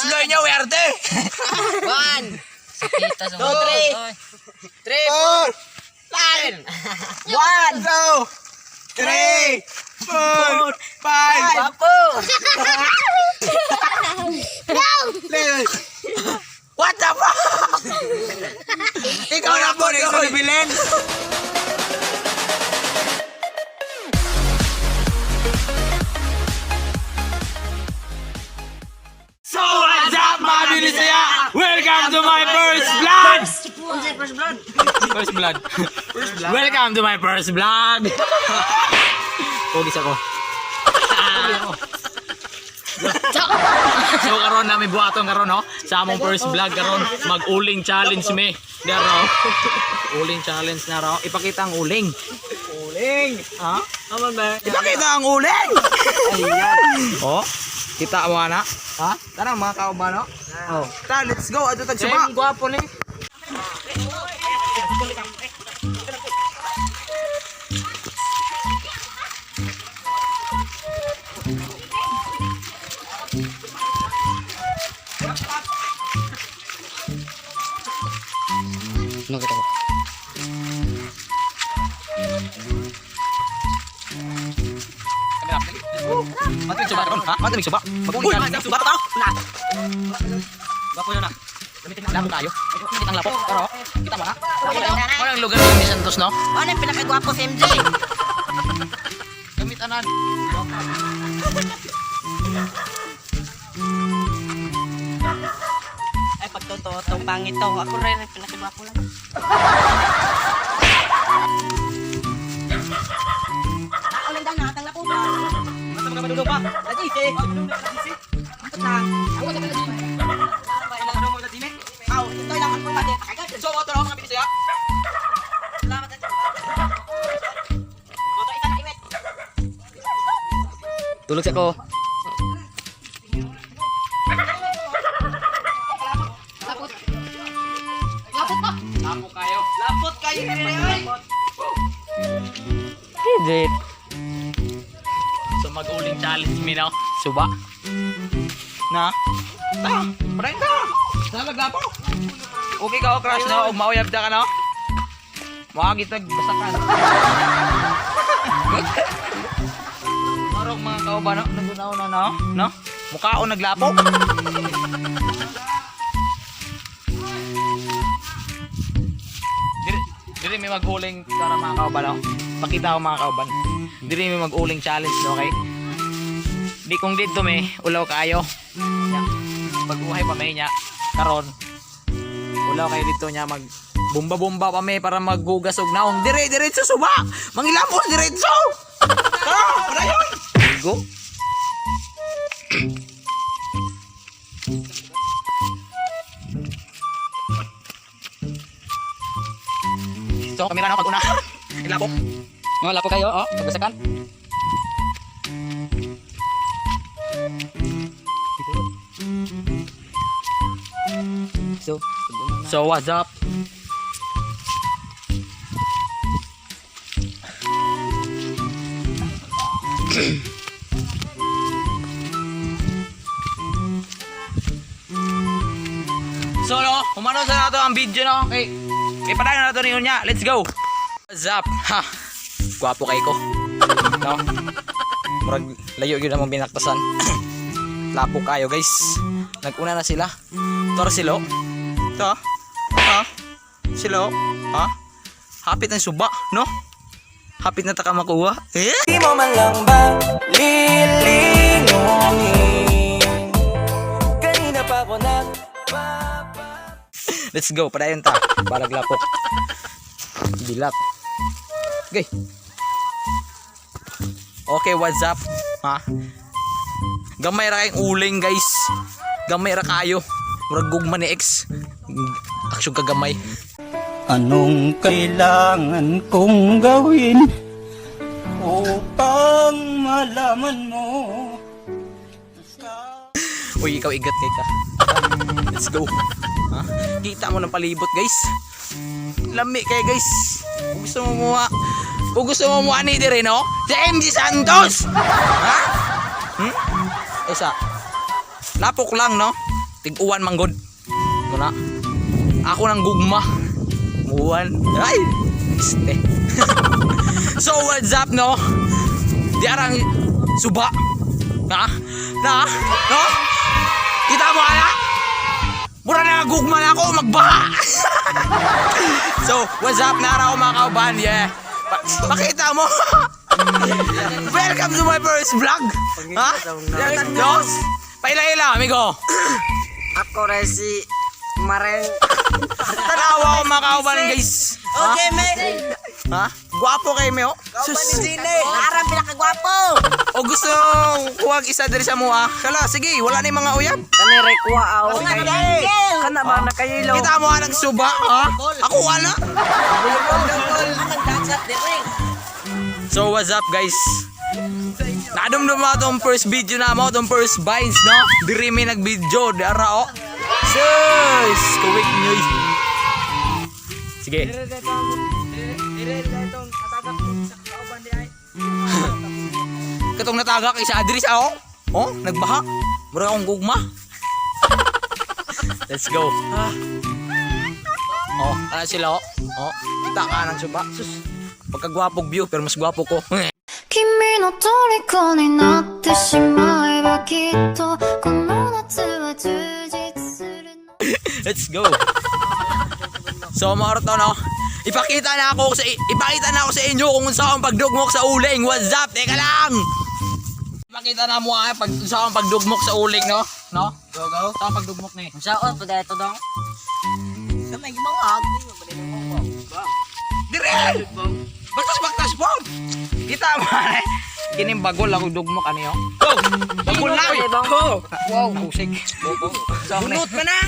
Slow nyo, werte. One, Kita sa two, three. Three, Four, five. One, two, three, four, five, Gwapo. six. What the fuck? Ikaw na po, ikaw na bilin. So what's up, mga Binisaya? Welcome to my first vlog! First blood. First blood. Welcome to my first vlog. Pugis ako. So karon nami buhaton karon, no, sa among first vlog karon, mag-uling challenge mi. Daro. Uling challenge na raw. Ipakita ang uling. Uling. Ha? Aman ba? Ipakita ang uling. Ayan. Oh, kita mo ana. Ha? Tara, mga kaubano. Oh. Tara, let's go. Ato tag suba. Gwapo ni. Ano kita ko? Matamig suba karon, ha? Matamig suba. Mag-uling challenge. Suba ta. Na. Gwapo yun na. Lamo kayo. Kita ang lapok. Pero, kita mo na. Walang lugar ni Santos, no? Ano yung pinakagwapo si MJ? Gamit anan. Ay, pag totoo, itong pangit to. Ako rin ang pinakagwapo lang. Ako lang dahil nakatang lapo pa. Basta mga madulo pa. Lagi, eh. Ito lang. Ako sa lagi. Aw, ito lang ang pagpapit. So, water ako, mga binisaya. Salamat at Moto isa na iwet. Tulog sa ko. Lapok kayo. Lapot kayo rin. Hindi. So, mag-uling challenge mi, no? Suba. Na? Ta! Patayin ta! Sa maglapok. Okay ka, oh, crush, no? Ug mauyab ta ka, no? Mga gitag, basakan. Marok mga kauban, no? Nagunaw na, no? No? Mukha o naglapok. Diri, diri may mag-uling para mga kauban, no? Pakita ko, mga kauban. Diri may mag-uling challenge, no? Okay? Di kung dito may ulaw kayo. Nya. Pag-uhay pa may nya karon. Ulaw kayo dito nya mag bomba-bomba pa may para maghugas og naong dire diretso suba. Mangilamos diretso. Tara, padayon. Go. So, kamera na pag-una. Ilapok. Oh, lapo kayo, oh. Pagbasakan. So, So, what's up? So, no, humano sa nato ang video, no? Okay. Ipadayon na nato niyo niya. Let's go. What's up? Ha. Gwapo kay ko. No. Murag layo gyud among binaktasan. Lapo kayo, guys. Naguna na sila. Tara silo. Ito. Ha? Silo. Ha? Hapit ang suba, no? Hapit na taka makuha. Eh? Di mo man lang ba lilingunin? Kanina pa ako nagpapa Let's go, padayon ta. Balag lapok. Dilat. Okay. Okay, what's up? Ha? Gamay ra kayong uling, guys. Gamay ra kayo. Murag gugma ni ex. Aksyon ka gamay. Anong kailangan kong gawin upang malaman mo? Uy, ikaw igat kay ka. Let's go. Ha? Kita mo ng palibot, guys. Lami kay, guys. Kung gusto mo muha, kung gusto mo muha ni dire, no? Si MG Santos. Ha? Isa. Lapok lang, no? Tig-uwan manggod. Muna. Ako nang gugma. Muwan. Ay! Este. So what's up, no? Di arang suba. Na? Na? No? Kita mo ala? Mura na gugma na ako magbaha. So, what's up na araw, mga kauban? Yeah. Pakita mo. Welcome to my first vlog. Ha? Dos? Paila-ila, amigo. Ako rin si Maren. Tanawa ko, mga kauban, guys. Okay, me. Ha? Gwapo kay me, oh. Sus. Arang pinakagwapo. O gusto kuwag isa diri sa mua. Kala, sige, wala na yung mga uyab. Kani ray kuha aw. Kana ba na kayo? Kita mo anang suba, ha? Ako wala. So what's up, guys? Nadumdum na itong first video na mo, itong first vines, no? Diri mi nag-video, dara oh. Sus! Kuwik nyo. Sige. Katong nataga kay sa Adris ako. Oh, nagbaha. Mura akong gugma. Let's go. Ah. Oh, ana sila oh. Oh, kita ka ng suba. Sus. Pagkagwapog view pero mas gwapo ko. 君の虜になってしまえばきっとこの夏は充実するの Let's go. So mga to, no? Ipakita na ako sa inyo kung unsa akong pagdugmok sa uling. What's up? Teka lang. Ipakita na mo ah pag unsa akong pagdugmok sa uling, no? No? Go go. Sa akong pagdugmok ni. Saot pa dito dong. Dire! Baktas baktas po. Kita mo eh. Kining bagol ako dugmok ano yo. Go. Bagol na. Go. Wow. Nausig. Bunot ka na.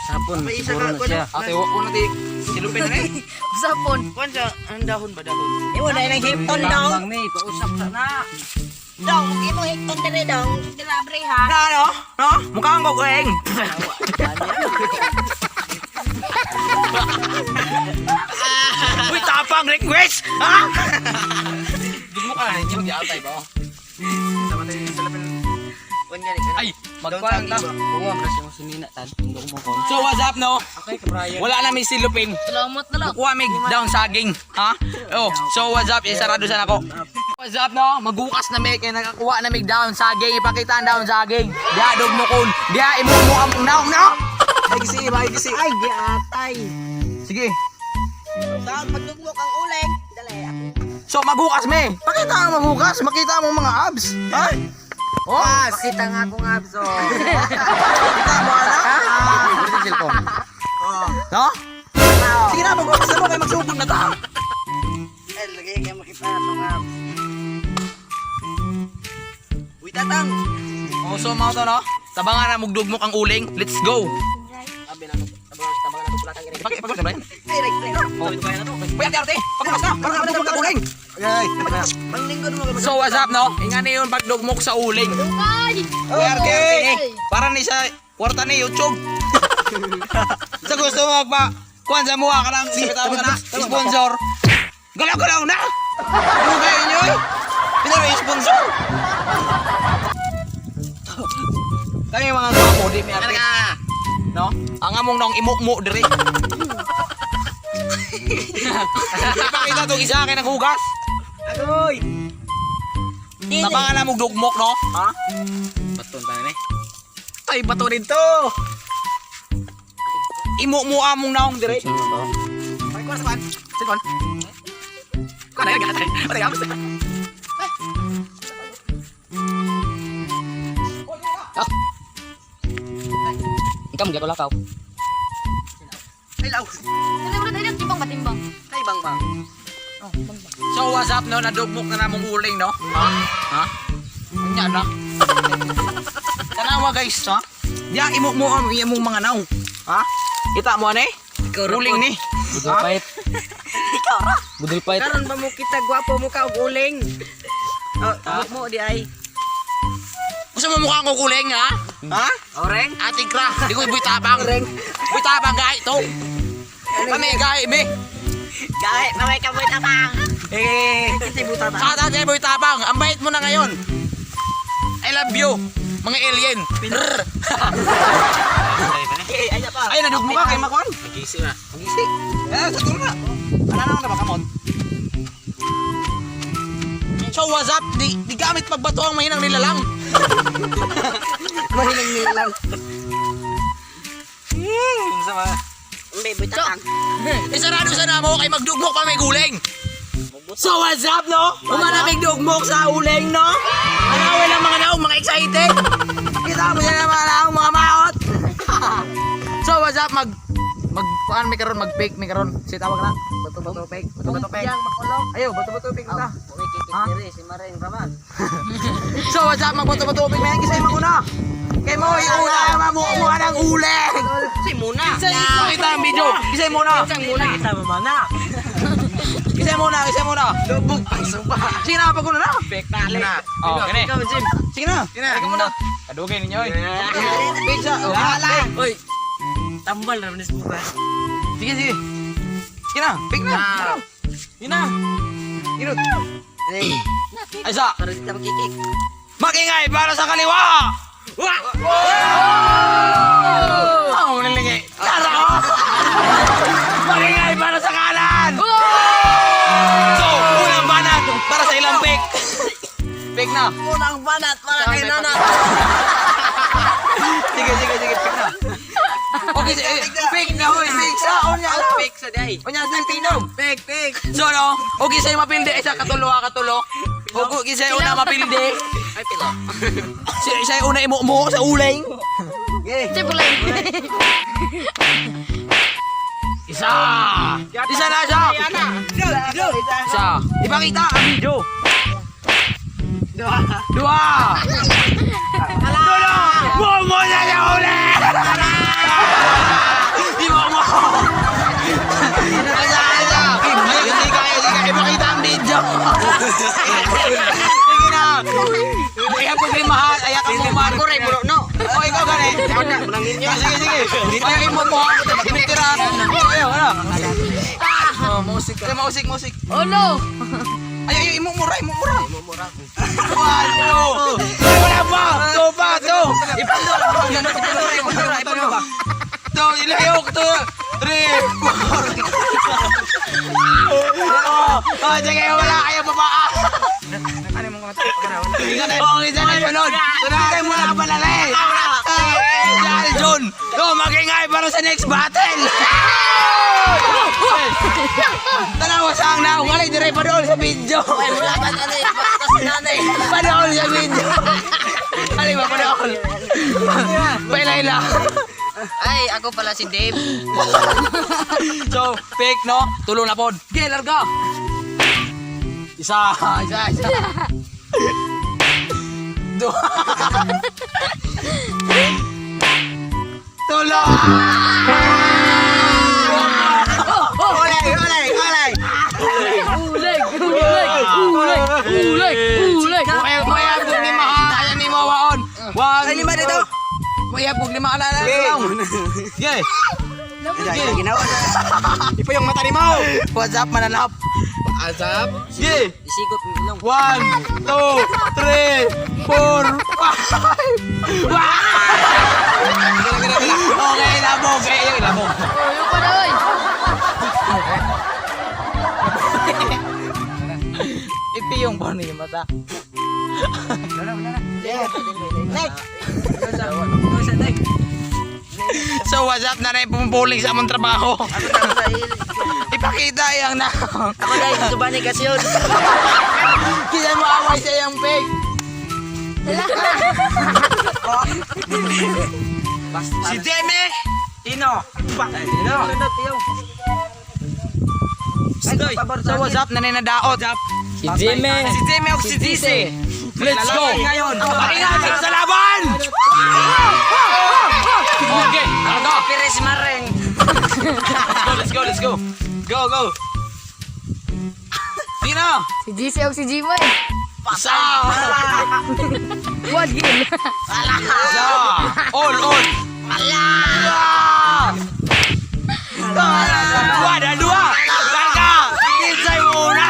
Sapon, siguro na siya. Ate, wa ko na ti silupin na eh. Sapon. Iwan na yung hipton dong. Bang ni, pausap sa na. Dong, imong hipton dire dong. Dira ha. Na ano? No? Mukha kang kukueng. Uy, tapang request! Ha? Dugmo ka na, hindi mag-iatay ba? Ay, magkuhan ta. Buwa kasi mo sumina tan. Hindi ko mo So what's up, no? Okay, kabrayan. Wala na may silupin. Salamat na lang. Kuha may down saging, ha? Oh, so what's up? Isarado sana ako. What's up, no? Magukas na may kaya nakakuha na may down saging. Ipakita ang down saging. Diha dog mo kun. Diha imo mo ang naong no. Ay gisi, ay gisi. Ay, giatay. Sige. Saan pagdugmok ang uling? Dali ako. So maghukas me. Pakita ang maghukas, makita mo mga abs. Ha? Oh, Pakita nga akong abso. kita mo ana. Ah, cellphone. No? Sige na, maghukas na mo kay magsugod na ta. Ay, lagi kay makita atong abs. Uy, tatang. Oh, so mga to, no? Tabangan na mugdugmok ang uling. Let's go. Pag pag pag Ay, right, right. Oh. Uy, ate, ate. Paghukas na. Para magdugmok ang uling. Panglingkod mo kay So what's up, no? Inga na yun pagdugmok sa uling. Uy, arte, arte eh. Para ni sa kwarta ni YouTube. Sa gusto mo magpa kuan sa muha ka lang, si ka na, sponsor. Galaw-galaw na. Ano kayo inyo eh? Pinaro yung sponsor. Kami mga gwapo, di mi arte. No? Ang among nong imukmo diri. Ipakita tong isa kay naghugas. Agoy. Tabangan na mong dugmok, no? Ha? Baton ta ni. Ay, bato dito. Imo mo among naong dire. Ay, kuha sa kuan. Cellphone. Kuha na gatay. Patay ka. Ah. Ikaw mo lakaw. Ay, law. Dali mo dali timbang ba timbang. Ay, bang bang. So what's up, no? Nadugmok na namong uling, no? Ha? Ha? Unya na. Tanawa, guys, ha? Diya imo mo ang imong mga naong. Ha? Kita mo ani? Uling ni. Budol pait. Ikaw ra. Budol pait. Karon ba mo kita gwapo mo ka og uling? Oh, mo di ay. Gusto mo mukha akong kuling, ha? Ha? Oreng. Ating kra, di ko ibuy tabang. Buy tabang gahi to. Kami gahi me. Gahi, mamay ka boy tabang. Eh, Kasi buta ta. Sa dati, Boy Tapang, ang bait mo na ngayon. I love you. Mga alien. Rrr. Eh, ay pa. Ay, nadugmo ka kay makuan. Magisi na. Magisi. Eh, sa tulong na. Ano na ba kamot? So what's up? Di gamit pagbato ang mahinang nilalang. Mahinang nilang. May butatang. Isarado sa namo kay magdugmok pa may guling. So what's up, no? Umanamig dugmok sa uling, no? Anawin lang mga naong, mga excited. Kita mo yan ang mga naong, mga maot. So what's up, mag kuan may karon, mag fake may karon. Si tawag na. Bato bato fake. Bato bato fake. Ayo, bato bato fake ta. Kumikikik diri si Maring Raman. So what's up, magbato bato fake may kisay maguna. Kay mo iuna mamuha ng uling. Si Muna. Kisay kita ang video. Kisay muna. Muna. Kita mo mana. Kisay muna, kisay muna. Lubog ang suba. Sige na, paguna na. Fake tali. Oh, kini. Ikaw, Jim. Sige na. Sige na. muna. Kadugay ninyo oy. Fake siya. Oh, Wala. Oy. Tambal ra manis bukas. Sige, sige. Sige na, fake na. Sige na. Inot. Ay sa, Para di ta makikik. makingay para sa kaliwa. Wa! Oh, nalingi. Tara! oh. Makingay para sa kanan. So, unang banat para sa ilang pick. Pick na. Unang banat para kay Nana. Sige, sige, sige, pick na. Okay, sige, pick na, hoy. Pick sa, onya. Fake sa day. Onya, sa tinom. Fake, fake. So no, okay sa'yo mapildi. Isa katulo ha, katulo. Okay sa'yo una mapildi. Ay pilo. Sa'yo una imumo sa uling. Isa! Isa na siya! Isa! Ipakita ang video! Dua. Dua! Tulo! Mumo na niya uli! Imumo! Isa, isa! Ay, sige, sige, ipakita ang video! Sige na! Ayaw pag limahan, ayaw ka muman. Ako ray bulo no. O, ikaw gani. Sige, sige. Ayaw mo mo. Tira. Ayaw, ano? Oh, musik. Musik, musik. Oh no! Ay, ay, imumura, imumura. Imumura. One, two. Ay, wala pa. Two pa, two. Ipandora, ipandora, ipandora, ipandora. Two, ilayok, two, three, four. Oh, oh, sige, wala kayo baba. Oh, isa na sunod. Sunod kayo muna ka pala eh. John, go magingay para sa next battle. Tanawa sa ang naong alay dire pa doon sa video. Ay wala ba nanay? Basta si nanay. Panool sa video. Alay ba panool? Pailayla. Ay, ako pala si Dave. So, fake no? Tulo na pod. Sige, larga. Isa, isa, isa. Dua. Tulo. Olay, olay, olay. Uleg! Uleg! Uleg! Uleg! Uleg! Maya, maya, kung lima ha. Kaya ni mo waon. One. Ay, lima dito. Maya, kung lima ala, ala, ala. Sige. Sige. Ginawa. Ipo yung mata ni Mau. What's up, mananap? What's up? Sige. Isigot ng ilong. One, two, three, four, five. Wow! Okay, labog. Eh, labog. Oh, yung pa na oy! Ito yung paano yung mata. Next. So what's up na rin pumupuling sa among trabaho. Ipakita yung na. Ako dahil dito ba ni Kasyon? Kisa mo away sa iyang fake. Si Deme! Tino. Tino. Stoy. So what's up na nadaot? Si Jimmy. Si Deme o si DC. Let's go! Ngayon! Pakinggan ka sa laban! Okay, larga! Perez Mareng. Let's go, let's go, let's go. Go, go. Sino? Si GC o si Jimoy. Isa! One game. Isa! All, all! Ala! Dua! Dua dan dua! Larga! Kinsay muna!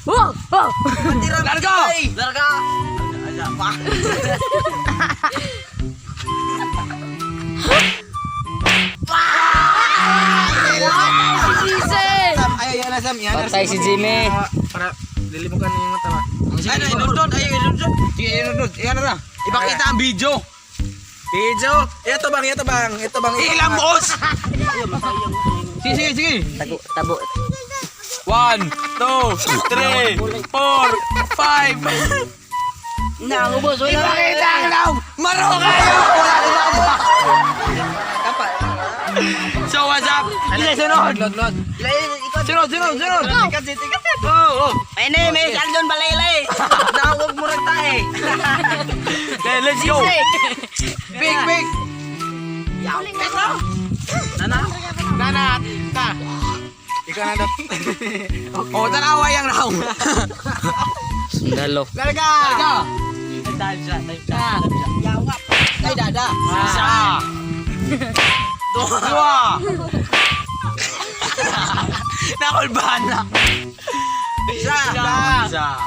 Wow! Wow! Larga! Larga. ba? Sam, ay, yan na, Sam. Yan na. Patay si Jimmy. Para, dili mo ka na yung mata ba? Ay, na, inundod. Ay, inundod. Sige, inundod. Iyan na na. Ipakita ang video. Video. Ito bang, ito bang, ito bang. Ilang boss! Sige, sige, sige. Tago, tabo. 1, 2, 3, 4, 5. Na, ubos wala. Ipakita ang law! Maro kayo! Wala na ba? Kapa. So what's up? Sige, sunod! Lod, lod. Sunod, sunod, sunod! Oo, oo. Ay ne, may saldon balay. Nawag mo rin tae. Okay, let's go! Big, big! Nana. Nana, ta. Ikaw na daw. Oh, tanawa yung raw. Sundalo. Larga! Larga! Time siya, time siya. Yawa. Ay dada. Isa! Dua! Nakulbahan na! Isa! Isa!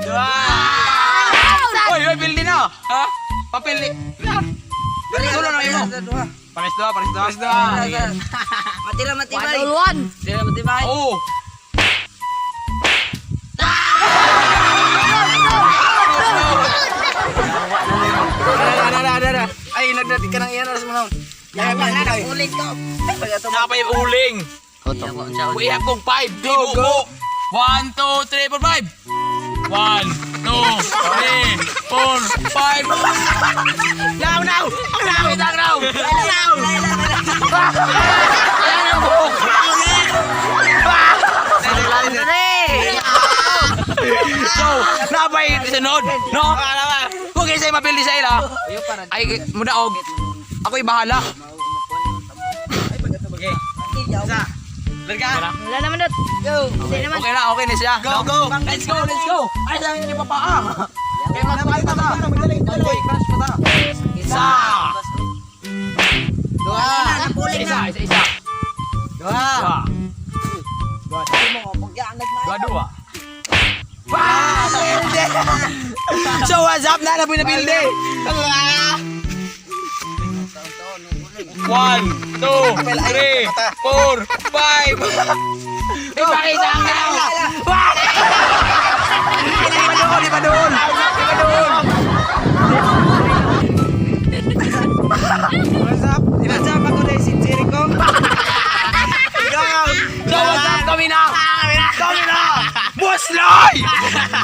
Dua! Oy, oy, pildi na! Ha? Papildi. Tulo na imo. Pares dua, pares dua. Pares dua. Matira matibay. 1-1. Matira matibay. Oo. Nana, nana, nana. Ay, nagdati ka ng iyan. Alas mo lang. Yawa na na uling ko. Napay uling. We have kong 5. Go, go. 1, 2, 3, 4, 5. 1, 2, 3, 4, 5. Now, now! Now, now, now! Now! Ayan ang buhok! So, napay sunod, no? Kung isa mapili sa ila, ay, mudaog, ako'y bahala. Okay. Isa. Larga! Wala naman dot. Go. Hindi naman. Okay na, okay na siya. Go, go! Let's go, let's go! Ay, sa inyo pa paa. Kaya magpakita ta. Uy, crash pa ta. Isa! Dua! Napuling Isa, na. isa, isa. Dua! Dua. Nagmay. Dua, dua. Ah! So what's up na? Napoy na bilde. 1, 2, 3, 4, 5. Ipakita ang now. Di pa doon, di pa doon. Di pa doon. What's up? What's up? Ako na si Jericho. Go! So what's up? Kami na! Kami na! Busloy!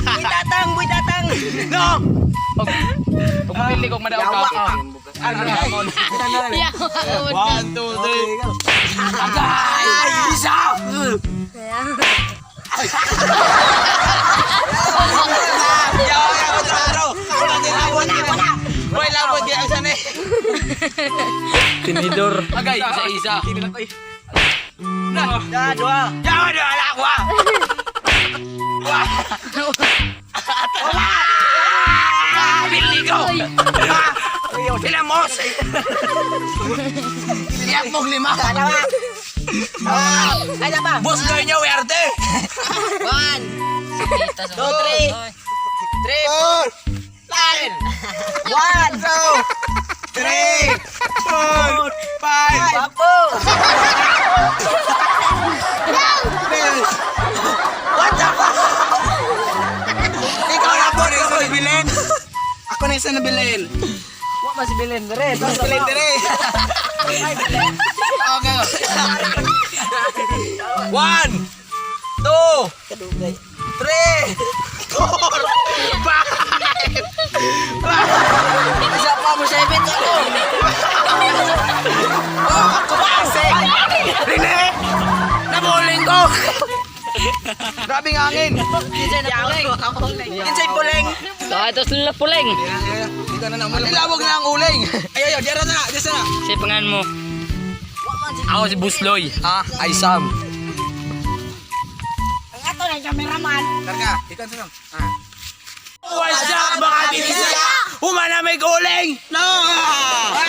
Buy tatang, buy tatang. No! Pag mapili kong madaog ka. Ano na? 1, 2, 3. Agay! Isa! Wala, wala. Wala, wala. Tinidor. Agay, isa, isa. Da, dua. Yawa, wala, wala. Wala! Pili ko! Sila mos! Iyak mong lima! Ay, pa. Boss gawin niya, werte! 1, 2, 3. 3, 4, 9. 1, 3, 4, 5, Papo. What the fuck? Ikaw na po, ikaw na bilin. Ako na isa na bilin. Wa mas bilin dire. Mas bilin dire. Okay. 1, 2, Kadugay. 3, 4, 5. Isa pa mo sa ibit ako. Rene! Nabuling ko! Grabing hangin! Kinsay na puling. Kinsay puling. Ito sila puleng. Dito na na Nilabog na ang uling! Ay, ay, ay, diyan na, diyan na. Si pangan mo. Ako si Busloy. Ah, ay Sam. Ang ato na cameraman. Larga, ikaw na. Ah. What's up mga bisaya? Humana may uling! No!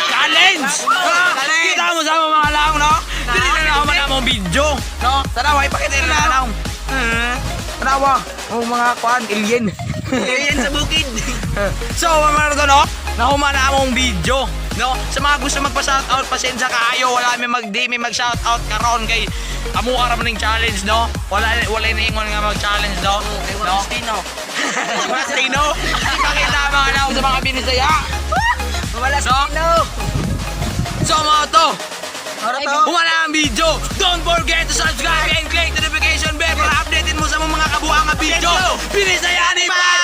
Challenge! Ah, kita mo sa mga lang, no? Dili na na man among video, no? Tanawa, ipakita na lang. Tanawa, oh mga kuan, alien. Yan sa bukid. So, mga to, no? Nahuma na among video, no? Sa mga gusto magpa-shoutout, pasensya kaayo. Wala may mag may mag-shoutout karon kay amo ka raman ning challenge, no? Wala wala ingon nga mag-challenge, no? Kay No? wala Tino. Wala sa Tino. Ipakita mga naong sa mga binisaya. Wala No? sa Tino. So, mga to, Ora to. Humana ang video! Don't forget to subscribe and click the notification bell para updated mo sa mga kabuang nga video! Binisaya ni Pan!